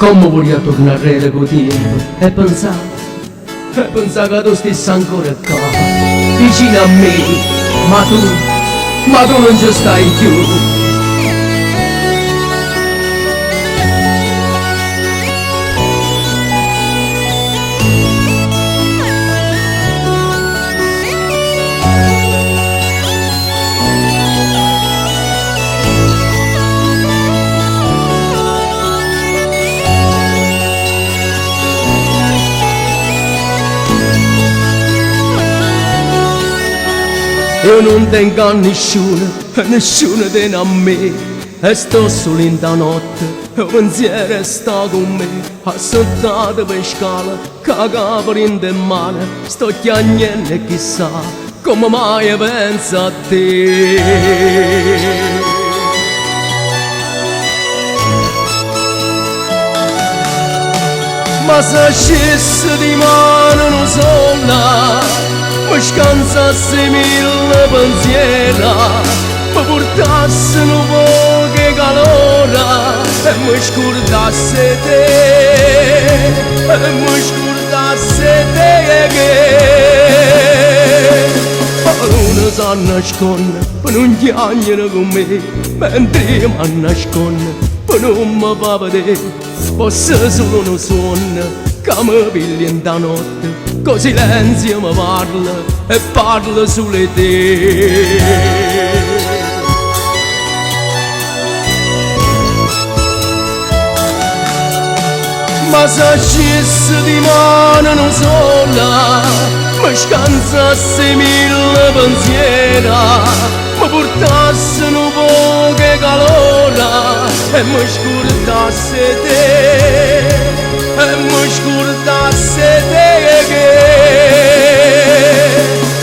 Comme vurria turnà arret cu 'o tiempo e penzà, e penzà ca tu stisse ancora ccà, vicino a me, ma tu, ma tu nun ce stai cchiù. Io nun tengo a nisciuno e nisciuno tene a me e sto sulo 'int' 'a notte e 'o pensiero sta cu me assettato p' 'e scale cu 'a capa dint' 'e mmane sto chiagnenno e chissà comme maje penso a te. Ma si ascesse dimane nu sole, me scansasse mille penziere, me purtasse nu poco 'e calore e me scurdasse 'e te, e me scurdasse 'e te. 'A luna s'annasconne pe nun chiagnere cu me, mentre io m'annasconne pe nun me fa vedè. Fosse sulo nu suonno ca me piglia 'int' 'a notte, cu 'o silenzio me parla e parla sulo 'e te. Ma si ascesse dimane nu sole, me scansasse 'e mille penziere, me purtasse nu poco 'e calore e me scurdasse 'e te, e me scurdasse 'e te.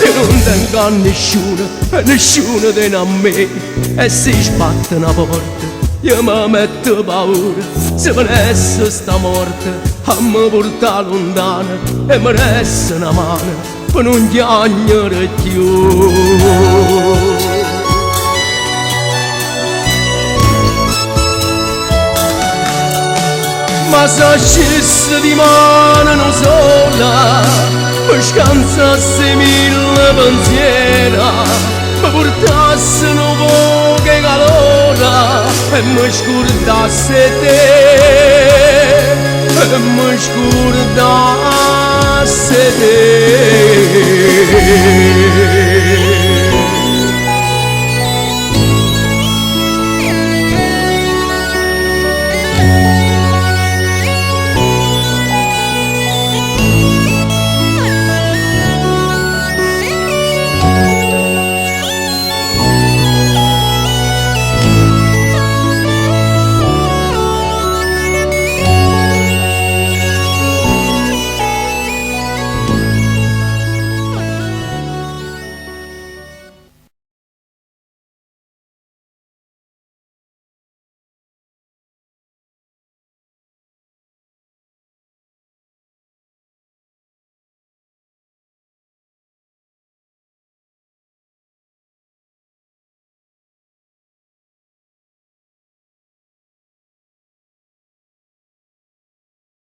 Io nun tengo a nisciuno e nisciuno tene a me e si sbatte na porta io me metto paura si venesse sta morte a me purtà luntano e me desse na mano Pe nun chiagnere cchiù. Ma si ascesse dimane nu sole, me scansasse 'e mille penziere, me purtasse nu poco 'e calore e me scurdasse 'e te, e me scurdasse 'e te.